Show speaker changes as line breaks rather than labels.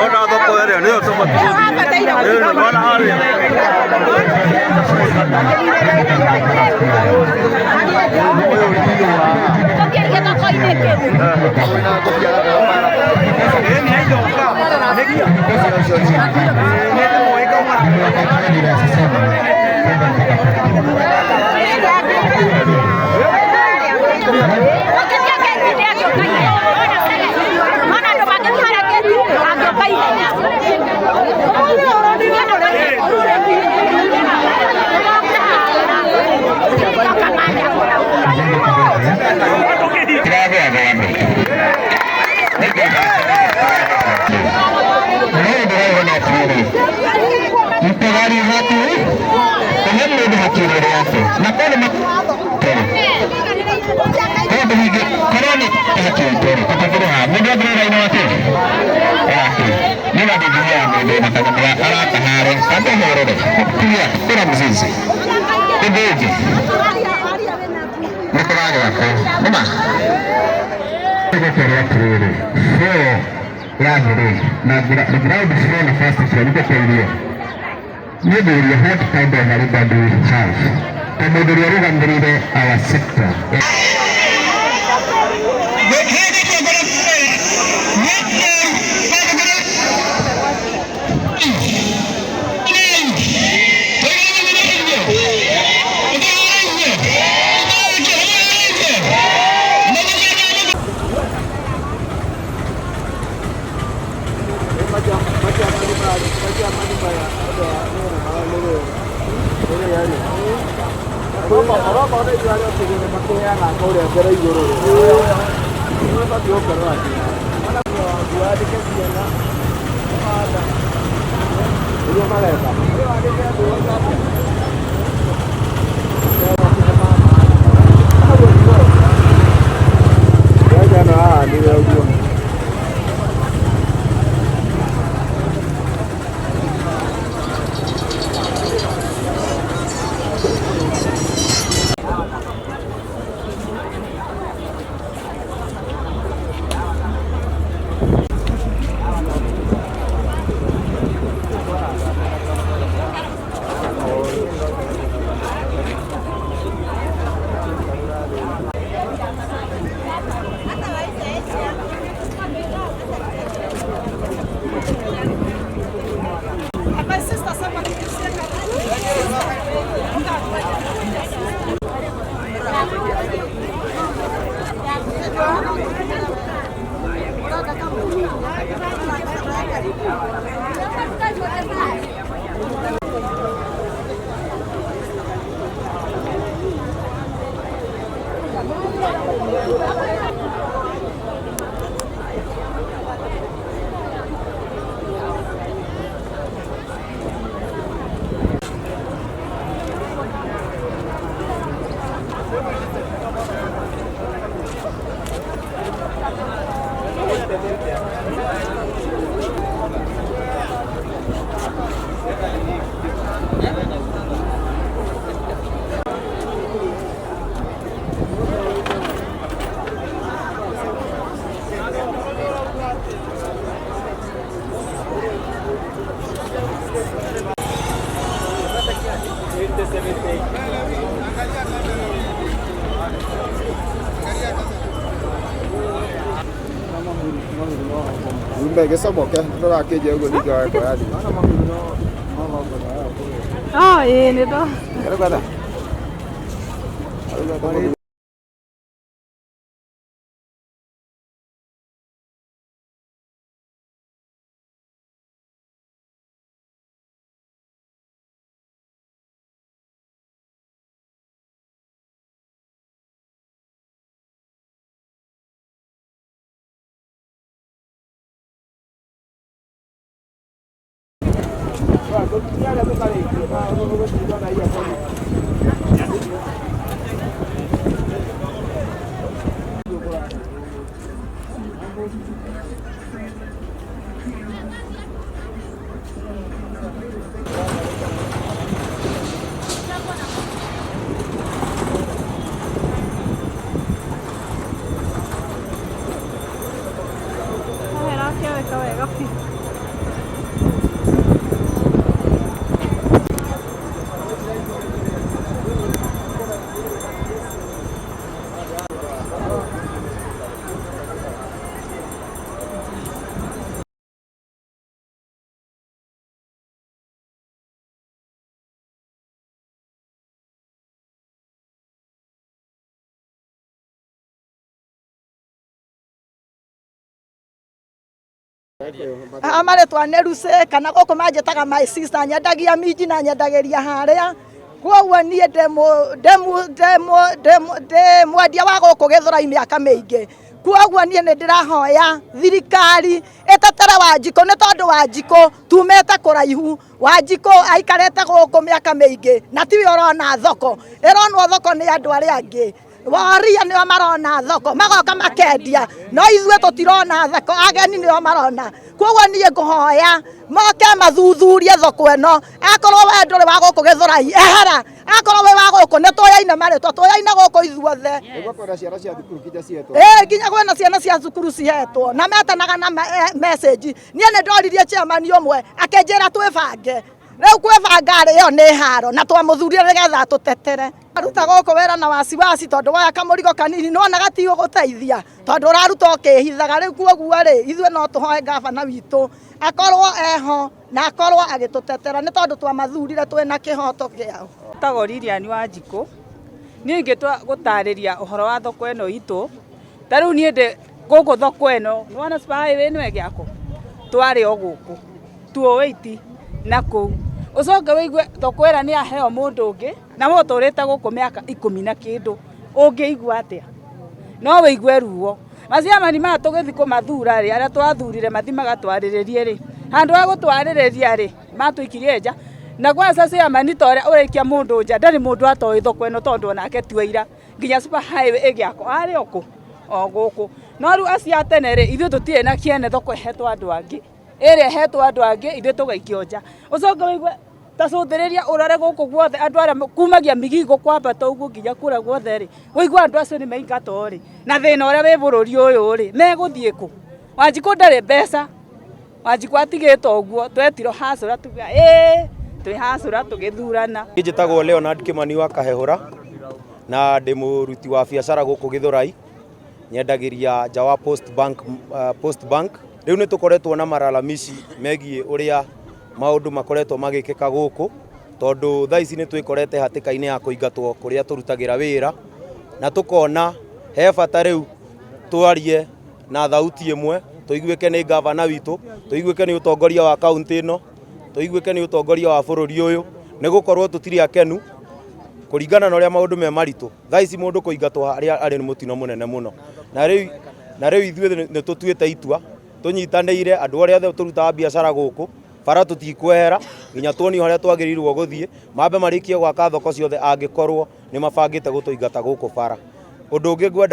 Ona thoko ĩrĩa nĩyo tũbatiĩ gũthiĩ. Ĩĩ, nĩwona harĩa.
What kind of riba do we have? Tondũ ũrĩa ũrũgamĩrĩire our sector.
Gĩcomoke ndũrakĩnjia ũguo ningĩ wakora thimũ.
Oh, ĩĩ nĩ ndo.
Haha marĩtwa nĩ Lucy kana gũkũ manjĩtaga my sister, nyendagia minji na nyendagĩria harĩa. Koguo niĩ ndĩ mwendia wa gũkũ Gĩthũrai mĩaka mĩingĩ. Koguo niĩ nĩ ndĩrahoya thirikari ĩtetere Wanjikũ, nĩ tondũ Wanjikũ tumĩte kũraihu. Wanjikũ aikarĩte gũkũ mĩaka mĩingĩ na tiwe ũrona thoko, ĩronwo thoko nĩ andũ arĩa angĩ. Waria nĩo marona thoko magoka makendia, no ithuĩ tũtirona thoko, ageni nĩo marona. Koguo niĩ ngũhoya moke mathuthurie thoko ĩno. Akorwo we ndũrĩ wa gũkũ Gĩthũrai, ehera. Akorwo wĩ wa gũkũ, nĩ tũyaine marĩtwa, tũyaine gũkũ ithuothe.
Nĩguo kwĩna ciana cia thukuru nginya cietwo.
Ĩĩ, nginya kwĩna ciana cia cukuru cihetwo na metanaga na message. Niĩ nĩ ndoririe chairman ũmwe akĩnjĩra twĩbange. Rĩu kwĩbanga rĩ, ĩyo nĩ haro na twamũthurire nĩgetha atũtetere. Aruta gũkũ wĩra na wasiwasi tondũ woya kamũrigo kanini nĩwona gatigũgũteithia tondũ ũraruta ũkĩhithaga. Rĩu koguo rĩ, ithuĩ no tũhoe gavana witũ akorwo eho na akorwo agĩtũtetera, nĩ tondũ twamathurire twĩna kĩhoto kĩao.
Tagwo Lilian Wanjikũ. Niĩ ingĩtua gũtarĩria ũhoro wa thoko ĩno itũ, ta rĩu niĩ ndĩ gũkũ thoko ĩno, nĩwona Super Highway ĩno ĩgĩakwo, twarĩ o gũkũ 208 na kũu. Ũcoke wĩigue thoko ĩrĩa nĩ yaheo mũndũ ũngĩ, na we ũtũrĩte gũkũ mĩaka ikũmi na kĩndũ, ũngĩigua atĩa? No wĩigue ruo. Maciamani maya tũgĩthiĩ kũmathura rĩ, arĩa twathurire mathiĩ magatwarĩrĩrie rĩ, handũ ha gũtwarĩrĩria rĩ, matũikirie nja. Na kwanza ciamani ta ũrĩa ũraikia mũndũ nja, ndarĩ mũndũ atoĩ thoko ĩno tondũ onake ti waira. Nginya Super Highway ĩgĩakwo arĩ o kũ? O gũkũ. No rĩu acio a tene rĩ, ithuĩ tũtirĩ na kĩene, thoko ĩhetwo andũ angĩ. Ĩrĩa ĩhetwo andũ angĩ, ithuĩ tũgaikio nja. Ũcoke wĩigue ta cũthĩrĩria ũrore gũkũ guothe andũ arĩa kumagia migigo kwambata ũguo nginya kũrĩa guothe rĩ, wĩigue andũ acio nĩ maingatwo rĩ, na thĩna ũrĩa wĩ bũrũri ũyũ rĩ, megũthiĩ kũ? Wanjikũ ndarĩ mbeca. Wanjikũ atigĩte ũguo, twetirwo hacũra tuga ĩĩ twĩ hacũra tũgĩthurana.
Njĩtagwo Leonard Kimani wa Kahehũra na ndĩ mũruti wa biacara gũkũ Gĩthũrai, nyendagĩria nja wa Post Bank, Post Bank. Rĩu nĩ tũkoretwo na malalamishi megiĩ ũrĩa maũndũ makoretwo magĩkĩka gũkũ, tondũ thaa ici nĩ twĩkorete hatĩka-inĩ ya kũingatwo kũrĩa tũrutagĩra wĩra, na tũkona he bata rĩu twarie na thauti ĩmwe, tũiguĩke nĩ gavana witũ, tũiguĩke nĩ ũtongoria wa kaunti ĩno, tũiguĩke nĩ ũtongoria wa bũrũri ũyũ, nĩ gũkorwo tũtirĩ akenu kũringana na ũrĩa maũndũ me maritũ. Thaa ici mũndũ kũingatwo harĩa arĩ nĩ mũtino mũnene mũno, na rĩu ithuĩ nĩ tũtuĩte itua tũnyitanĩire andũ arĩa othe tũrutaga biacara gũkũ bara, tũtikwehera nginya tuonio harĩa twagĩrĩirwo gũthiĩ, mambe marĩkie gwaka thoko ciothe angĩkorwo nĩ mabangĩte gũtũingata gũkũ bara. Ũndũ ũngĩ ngwenda